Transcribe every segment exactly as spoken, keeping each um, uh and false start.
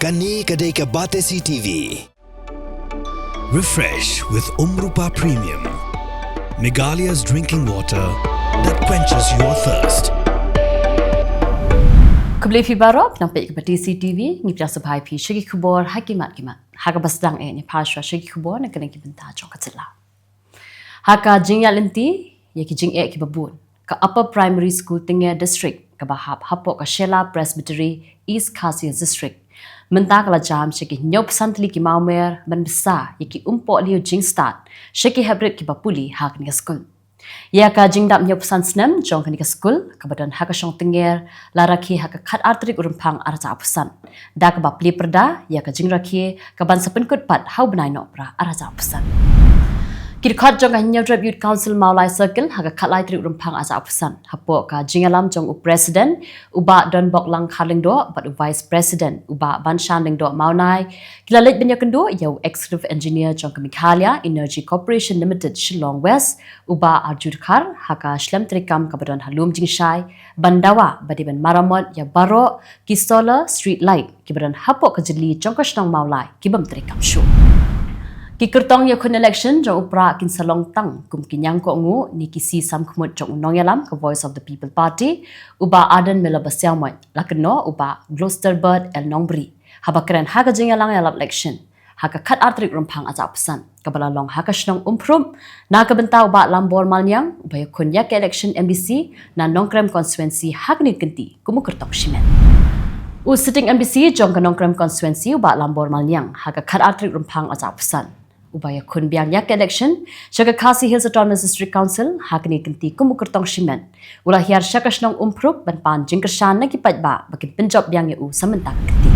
Kane ka dei ka Batesi T V. Refresh with Umrupa Premium, Meghalaya's drinking water that quenches your thirst. Khublei phi baroh, nang peit ka Batesi T V, ngi pdiang sngewbha ïa phi sha ki khubor ha ki mat ki mat. Ha kaba sdang eh, ngin ïa phai shuwa sha ki khubor na ka liang ki bynta jong ka jylla. Ha ka jingïaid lynti ïa ki jingeh kiba bun, ka Upper Primary School Tynger District kaba hap hapoh ka Shella Presbytery, East Khasi District, mynta ka la jam sha ki hynñiewphew san tylli ki mawmer ban bsa ïa ki umpohliew jingstad sha ki heprit kiba pule ha kane ka skul. Ïa ka jingdap hynñiewphew san snem jong kane ka skul kaba don ha ka shong Tynger la rakhe ha ka khatar tarik u Rymphang arhajar arphew san, da kaba plie pyrda ïa ka jingrakhe kaban sa pynkut pat ha u bnai Nohprah arhajar arphew san. Ki dkhot jong ka Hynñiewtrep Youth Council Mawlai Circle ha ka khatlai tarik u Rymphang arhajar arphew san, hapoh ka jingïalam jong u President u Bah Donboklang Kharlyngdoh bad u Vice President u Bah Banshan Lyngdoh Mawnai, ki la leit ban ïakynduh ïa u Executive Engineer jong ka Meghalaya Energy Corporation Limited Shillong West, u Bah Arju Dkhar, ha ka shlem treikam kaba don ha lum jingshai ban dawa ba dei ban maramot ïa baroh ki solar street light kiba don hapoh ka jylli jong ka shnong Mawlai kibym treikam shuh. Ki kyrtong ïakhun election jong u Prah kin sa long tang kum ki ñiangkohnguh ne ki sih samkhmut jong u nongïalam ka Voice of the People Party, u Bah Ardent Miller Basaiawmoit, la kynnoh u Bah Gloucester Bird L Nongbri, haba kren ha ka jingïalang ïalap election ha ka khatar tarik u Rymphang arhajar arphew san, kaba la long ha ka shnong Umphrup, na ka bynta u Bah Lambor Malniang, uba ïakhun ïa ka election M D C na Nongkrem constituency ha kane ka kynti kum u kyrtong shimet. U sitting M D C jong ka Nongkrem constituency u Bah Lambor Malniang ha ka khatar tarik u Rymphang arhajar arphew san, uba ïakhun biang ïa ka election sha ka Khasi Hills Autonomous District Council ha kane ka kynti kum u kyrtong shimet, u la hiar sha ka shnong Umphrup ban pan jingkyrshan na ki paidbah ba kin pynjop biang ïa u sa mynta ka kynti.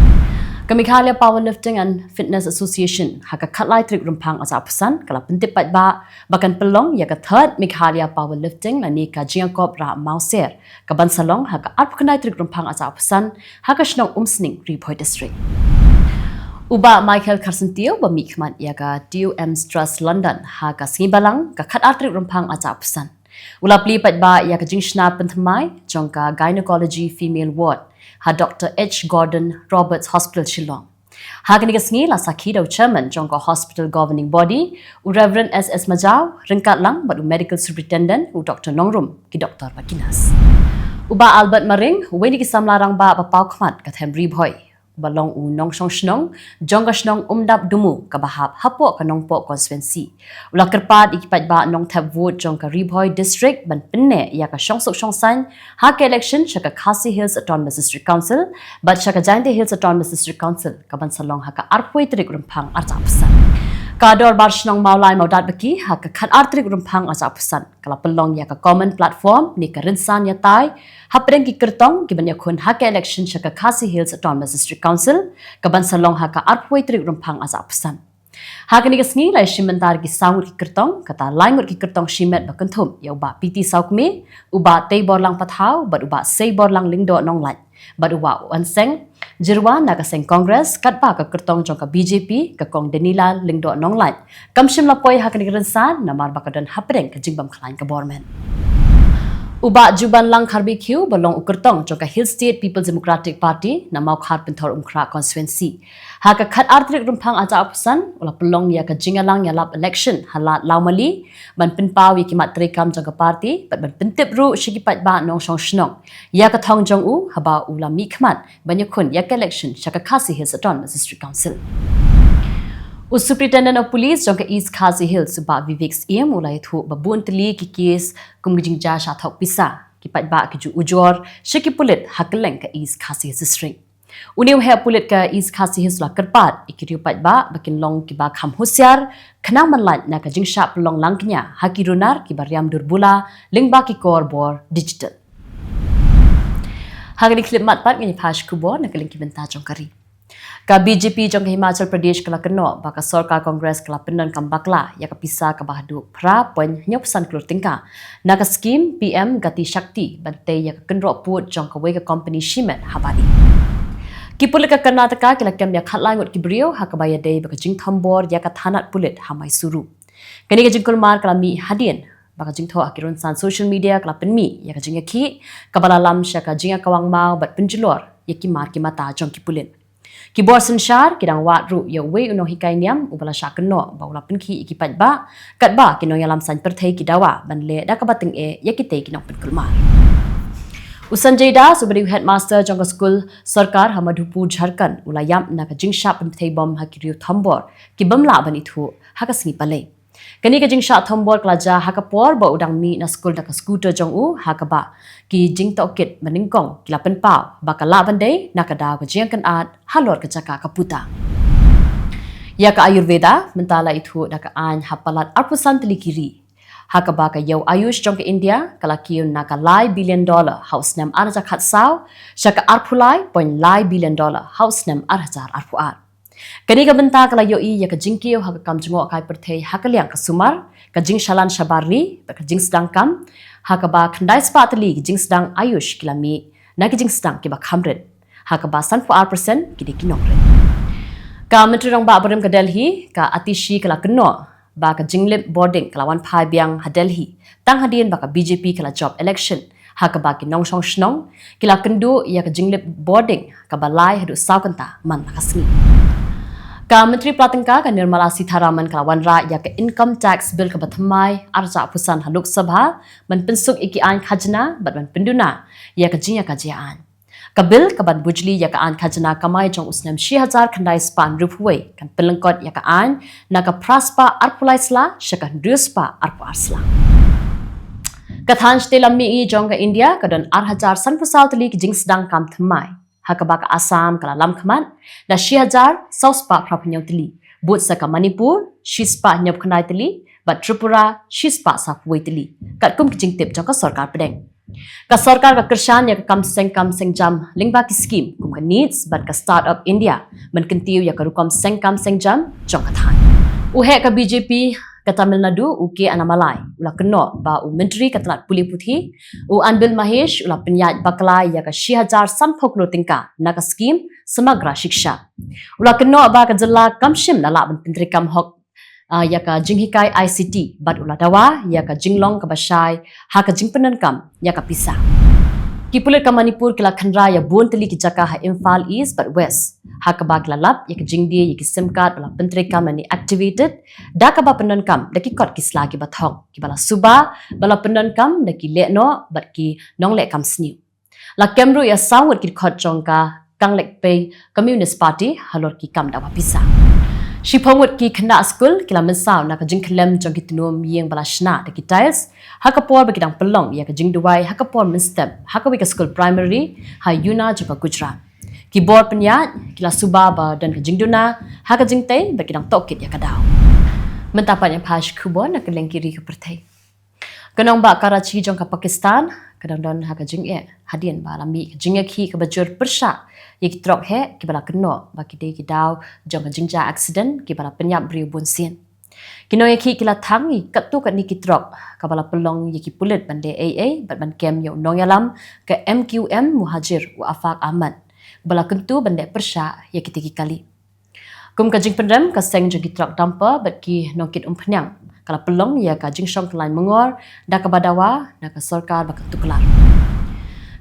Ka Meghalaya Powerlifting and Fitness Association ha ka khatlai tarik u Rymphang arhajar arphew san ka la pyntip paidbah ba kan pynlong ïa ka third Meghalaya Powerlifting lane ka jingïakop rah mawser, kaban sa long ha ka arphew khyndai tarik u Rymphang arhajar arphew san ha ka shnong Umsning, Ri Bhoi District. U Bah Michael Kharsyntiew, ba mihkhmat ïa ka T U M's Trust London, ha ka Sngi Balang ka khatar tarik u Rymphang arhajar arphew san, u la plie paidbah ïa ka jingshna pynthymmai jong ka Gynecology Female Ward ha Doctor H Gordon Roberts Hospital Shillong. Ha kane ka sngi la sakhi da u Chairman jong ka Hospital Governing Body, u Reverend S S Majaw, ryngkat lang bad u Medical Superintendent, u Doctor Nongrum, ki doktor bad ki nurse. U Bah Albert Maring, uwei na ki samla rangbah ba paw khmat ka them Ri Bhoi, ba long u nongshong shnong jong ka shnong Umdap Dumu kaba hap hapoh ka Nongpoh constituency, u la kyrpad ïa ki paidbah nongthep vote jong ka Ri Bhoi District ban pynneh ïa ka shongsuk shongsaiñ ha ka election sha ka Khasi Hills Autonomous District Council bad sha ka Jaintia Hills Autonomous District Council, kaban sa long ha ka arphew tarik u Rymphang arhajar arphew san. Ka Dorbar Shnong Mawlai Mawdatbaki ha ka khatar tarik u Rymphang arhajar arphew san ka la pynlong ïa ka common platform ne ka rynsan ïatai hapdeng ki kyrtong kiban ïakhun ha ka election sha ka Khasi Hills Autonomous District Council, kaban sa long ha ka arphew tarik u Rymphang arhajar arphew san. Ha kane ka sngi la ïashim bynta da ki saw ngut ki kyrtong, kata lai ngut ki kyrtong shimet ba kynthup ïa u Bah P T Sawkmie, u Bah Teiborlang Pathaw bad u Bah Seiborlang Lyngdoh Nonglait, bad u Bah Unseng Jyrwa na ka seng Congress, katba ka kyrtong jong ka B J P, ka Kong Danila Lyngdoh Nonglait, kam shym la poi ha kane ka rynsan namar ba ka don hapdeng ka jingbymkhlaiñ ka bor met. U Bah Jubanlang Kharbeikhiew, ba long u kyrtong jong ka Hill State People's Democratic Party na Mawkhar Pynthorumkhrah constituency, ha ka khatar tarik u Rymphang arhajar arphew san u la pynlong ïa ka jingïalang ïalap election ha Lad Lawmali ban pynpaw ïa ki mat treikam jong ka party bad ban pyntip ruh sha ki paidbah nongshong shnong ïa ka thong jong u, haba u la mihkhmat ban ïakhun ïa ka election sha ka Khasi Hills Autonomous District Council. U Superintendent of Police jong ka East Khasi Hills, u Bah Vivek Syiem, u la ïathuh ba bun tylli ki case kum ki jingjia shah thok pisa, ki paidbah ki ju ujor sha ki pulit ha kylleng ka East Khasi Hills District. Une u heh pulit ka East Khasi Hills u la kyrpad ïa ki riew paidbah ba kin long kiba kham husiar khnang ban lait na ka jingshah pynlong langkñia ha ki runar kiba riam dur bula lyngba ki kor bor digital. Ha kane ka khyllipmat pat ngin ïa phai sha ki khubor na ka liang ki bynta jong ka ri. Ka B J P jong ka Himachal Pradesh ka la kynnoh ba ka sorkar Congress ka la pyndonkam bakla ïa ka pisa kaba haduh phra point hynñiewphew san klur tyngka na ka skim P M Gati Shakti ban tei ïa ka kynroh pud jong kawei ka kompani shimet ha Bali. Ki pulit ka Karnataka ki la kem ïa khatlai ngut ki briew ha kaba ïadei bad ka jingthombor ïa ka thanat pulit ha Mysuru. Kane ka jingkulmar ka la mih hadien ba ka jingthoh ha ki rynsan social media ka la pynmih ïa ka jingïakhih kaba la lam sha ka jingïakawang maw bad pynjulor ïa ki mar ki mata jong ki pulit. Ki bor synshar ki dang wad ruh ïa uwei u nonghikai niam uba la shah kynnoh ba u la pynkhih ïa ki paidbah, katba ki nongïalam saiñ pyrthei ki dawa ban leh da kaba tyngeh ïa kitei ki nongpynkulmar. U Sanjay Das, uba dei u headmaster jong ka skul sorkar ha Madhupur, Jharkhand, u la ïap na ka jingshah pynpthei bom ha ki riew thombor ki bym lah ban ithuh ha ka sngi Palei. Kane ka jingshah thombor ka la jia ha ka por ba u dang mih na skul da ka scooter jong u, ha kaba ki jingtohkit ba nyngkong ki la pynpaw ba ka lah ban dei na ka daw ka jingïakynad halor ka jaka ka puta. Ïa ka Ayurveda mynta la ithuh da ka aiñ ha palat arphew san tylli ki ri, ha kaba ka ïew Ayush jong ka India ka la kiew na ka lai billion dollar ha u snem ar hajar khatsaw sha ka arphew lai point lai billion dollar ha u snem ar hajar arphew ar. Kane ka bynta ka la ïohi ïa ka jingkiew ha ka kam jngohkai pyrthei ha ka liang ka sumar, ka jingshalan shabar ri bad ka jingsdang kam, ha kaba khyndai spah tylli ki jingsdang Ayush ki la mih na ki jingsdang kiba kham rit, ha kaba sanphew ar percent ki dei ki nongrit. Ka Myntri Rangbah barim ka Delhi, ka Atishi, ka la kynnoh ba ka jinglip bording ka la wan phai biang ha Delhi tang hadien ba ka B J P ka la jop election, ha kaba ki nongshong shnong ki la kynduh ïa ka jinglip bording kaba lai haduh saw kynta man la ka sngi. Ka Myntri Pla Tyngka, ka Nirmala Sitharaman, ka la wanrah ïa ka Income Tax Bill kaba thymmai ar hajar arphew san ha Lok Sabha ban pynsuk ïa ki aiñ khajna bad ban pynduna ïa ka jingïakajia aiñ. Ka bill kaban bujli ïa ka aiñ khajna kamai jong u snem shi hajar khyndai spah hynriewphew wei kan pynlyngkot ïa ka aiñ na ka phra spah arphew lai sla sha ka hynriew spah arphew ar sla. Ka thaiñ shatei lam mihngi jong ka India ka don ar hajar sanphew saw tylli ki jingsdang kam thymmai, ha kaba ka Assam ka la lam khmat da shi hajar saw spah phraphew hynñiew tylli, bud sa ka Manipur shi spah hynñiewphew khyndai tylli bad Tripura shi spah sawphew wei tylli, katkum ki jingtip jong ka sorkar pdeng. Ka sorkar ka kyrshan ïa ka kam seng kam seng jam lyngba ki skim kum ka NEETS bad ka Start-up India ban kyntiew ïa ka rukom seng kam seng jam jong ka thaiñ. U heh ka B J P ka Tamil Nadu, u K Annamalai, u la kynnoh ba u Myntri ka tnat pule puthi, u Anbil Mahesh, u la pynïaid bakla ïa ka shi hajar sanphew klur tyngka na ka skim Samagra Shiksha. U la kynnoh ba ka jylla kam shym la lah ban pyntreikam hok, ah, ïa ka jinghikai I C T bad u la dawa ïa ka jinglong kaba shai ha ka jingpyndonkam ïa ka pisa. Ki pulit ka Manipur ki la khynra ïa bun tylli ki jaka ha Imphal East bad West, ha kaba ki la lap ïa ka jingdie ïa ki sim card ba la pyntreikam lane activated da kaba pyndonkam da ki kot ki sla kiba thok, kiba la suba ba la pyndonkam da ki lehnoh bad ki nongleh kam sniew. La kem ruh ïa saw ngut ki dkhot jong ka Kanglepkei Communist Party halor ki kam dawa pisa. Shiphew ngut ki khynnah skul ki la mynsaw na ka jingkhyllem jong ki tnum ïing ba la shna da ki tiles, ha ka por ba ki dang pynlong ïa ka jingduwai ha ka por mynstep ha kawei ka skul primary ha Una jong ka Gujarat. Ki bor pynïaid ki la suba ba don ka jingduna ha ka jingtei bad ki dang tohkit ïa ka daw. Mynta pat ïa pha shi khubor na kylleng ki ri ka pyrthei. Ka nongbah Karachi jong ka Pakistan ka dang don ha ka jingeh hadien ba la mih ka jingïakhih kaba jur pyrshah ïa ki trok heh kiba la kynnoh ba ki dei ki daw jong ka jingjia accident kiba la pynïap briew bun sien. Ki nongïakhih ki la thang ïa katto katne ki trok kaba la pynlong ïa ki pulit ban leh ei ei bad ban kem ïa u nongïalam ka M Q M Muhajir, u Afaq Ahmad, ba la kyntu ban leh pyrshah ïa kitei ki kali. Kum ka jingpynrem, ka seng jong ki trok dumper bad ki nongkit umphniang ka la pynlong ïa ka jingshong kyllaiñ mongor da kaba dawa na ka sorkar ba ka tuklar.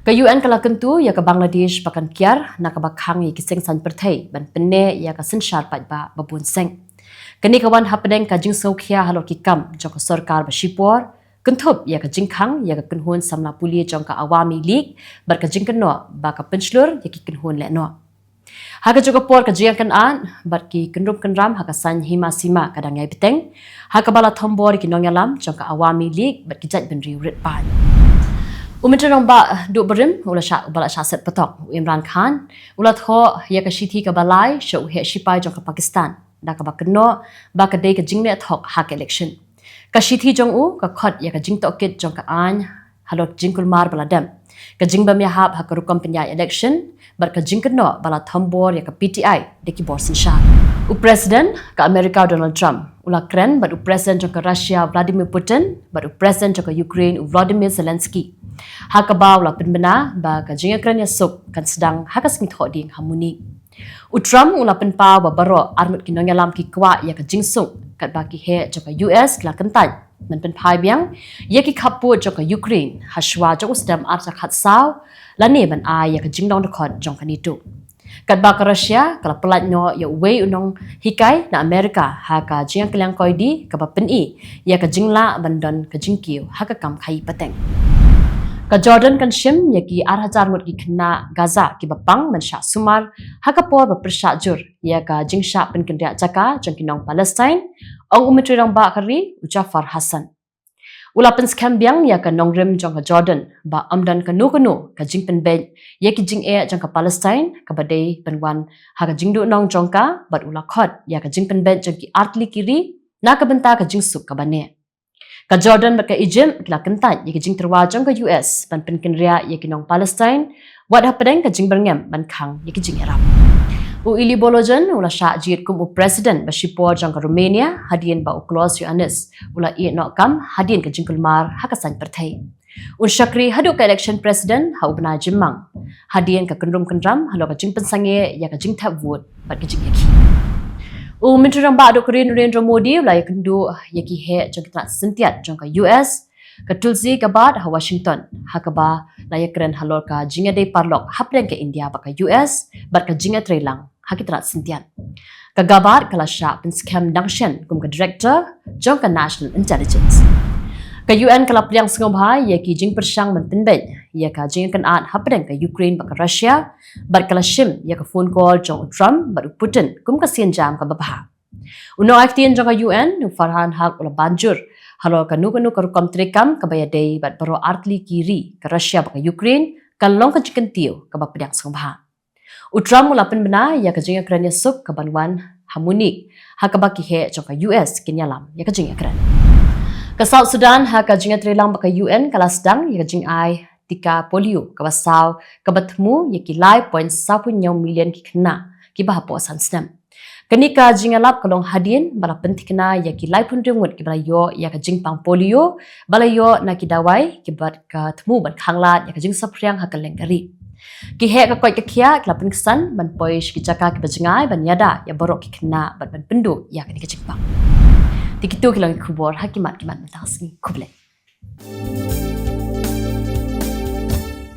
Ka U N ka la kyntu ïa ka Bangladesh ba kan kiar na kaba khang ïa ki seng saiñ pyrthei ban pynneh ïa ka synshar paidbah ba bun seng. Kane ka wan hapdeng ka jingsngewkhia halor ki kam jong ka sorkar ba shipor, kynthup ïa ka jingkhang ïa ka kynhun samla pule jong ka Awami League bad ka jingkynnoh ba ka pynshlur ïa ki kynhun lehnoh. Ha kajuh ka por, ka jingïakynad bad ki kynrum kynram ha ka saiñ hima sima ka dang ïai bteng, ha kaba la thombor ïa ki nongïalam jong ka Awami League bad ki jaitbynriew rit paid. U Myntri Rangbah duh barim u la shah, uba la shah set patok, u Imran Khan, u la thoh ïa ka shithi kaba lai sha u heh shipai jong ka Pakistan da kaba kynnoh ba ka dei ka jingleh thok ha ka election. Ka shithi jong u ka khot ïa ka jingtohkit jong ka aiñ halor ka jingkulmar ba la dep, ka jingbym ïahap ha ka rukom pynïaid election bad ka jingkynnoh ba la thombor ïa ka P T I da ki bor synshar. U President ka Amerika, u Donald Trump, u la kren bad u President jong ka Russia, Vladimir Putin, bad u President jong ka Ukraine, u Volodymyr Zelensky, ha kaba u la pynbna ba ka jingïakren ïasuk kan sdang ha ka sngi Thohdieng ha Munich. U Trump u la pynpaw ba baroh arngut ki nongïalam ki kwah ïa ka jingsuk, katba ki heh jong ka U S ki la kyntait ban pynphai biang ïa ki khappud jong ka Ukraine hashwa jong u snem ar hajar khatsaw, lane ban ai ïa ka jinglong dkhot jong ka NATO. Katba ka Russia ka la pyllait noh ïa uwei u nonghikai na Amerika ha ka jingïakylliang koidi kaba pyni ïa ka jinglah ban don ka jingkiew ha ka kam khaïi pateng. Ka Jordan kan shim ïa ki ar hajar ngut ki khynnah Gaza kiba pang ban shah sumar ha ka por ba pyrshah jur ïa ka jingshah pynkynriah jaka jong ki nong Palestine, ong u Myntri Rangbah ka ri u Jafar Hassan. U la pynskhem biang ïa ka nongrim jong ka Jordan ba ym don kano kano ka jingpynbeit ïa ki jingeh jong ka Palestine kaba dei ban wan ha ka jingduhnong jong ka, bad u la khot ïa ka jingpynbeit jong ki artylli ki ri na ka bynta ka jingsuk kaba neh. Ka Jordan bad ka Egypt ki la kyntait ïa ki jingtyrwa jong ka U S ban pynkynriah ïa ki nong Palestine wat hapdeng ka jingbyrngem ban khang ïa ki jingïarap. U Eli Bolojan u la shah jied kum u president ba shipor jong ka Romania hadien ba u Klaus Iohannis u la ïeh noh kam hadien ka jingkulmar ha ka saiñ pyrthei. Un shakri haduh ka election president ha u bnai Jymmang hadien ka kynrum kynram halor ka jingpynsangeh ïa ka jingthep vote bad ka jingïakhih. U Myntri Rangbah Dkhot Ri Narendra Modi u la ïakynduh ïa ki heh jong ki tnat syntiat jong ka U S, ka Tulsi Gabbard ha Washington, ha kaba la ïakren halor ka jingïadei paralok hapdeng ka India bad ka U S bad ka jingïatreilang ha ki tnat syntiat. Ka Gabbard ka la shah pynskhem dangshien kum ka director jong ka National Intelligence. Ka U N ka la pdiang sngewbha ïa ki jingpyrshang ban pynbeit ïa ka jingïakynad hapdeng ka Ukraine bad ka Russia, bad ka la shim ïa ka phone call jong u Trump bad u Putin kum ka sienjam kaba bha. U nongai ktien jong ka U N u Farhan Haq u la ban jur halor kano kano ka rukom treikam kaba ïadei bad baroh artylli ki ri, ka Russia bad ka Ukraine, kan long ka jingkyntiew kaba pdiang sngewbha. U Trump u la pynbna ïa ka jingïakren ïasuk kaban wan ha Munich ha kaba ki heh jong ka U S kin ïalam ïa ka jingïakren. Ka South Sudan ha ka jingïatreilang bad ka U N ka la sdang ïa ka jingai tika polio kaba saw kaba thmu ïa ki lai point saw phew hynñiew million ki khynnah kiba hapoh san snem. Kane ka jingïalap ka long hadien ba la pynthikna ïa ki laiphew hynriew ngut kiba la ïoh ïa ka jingpang polio ba la ïoh na ki dawai kiba ka thmu ban khanglad ïa ka jingsaphriang ha kylleng ka ri. Ki heh ka koit ka khiah ki la pynksan ban poi sha ki jaka kiba jngai ban ïada ïa baroh ki khynnah bad ban pynduh ïa kane ka jingpang. Te kito ki long ki khubor ha ki mat ki mat mynta ka sngi. Khublei.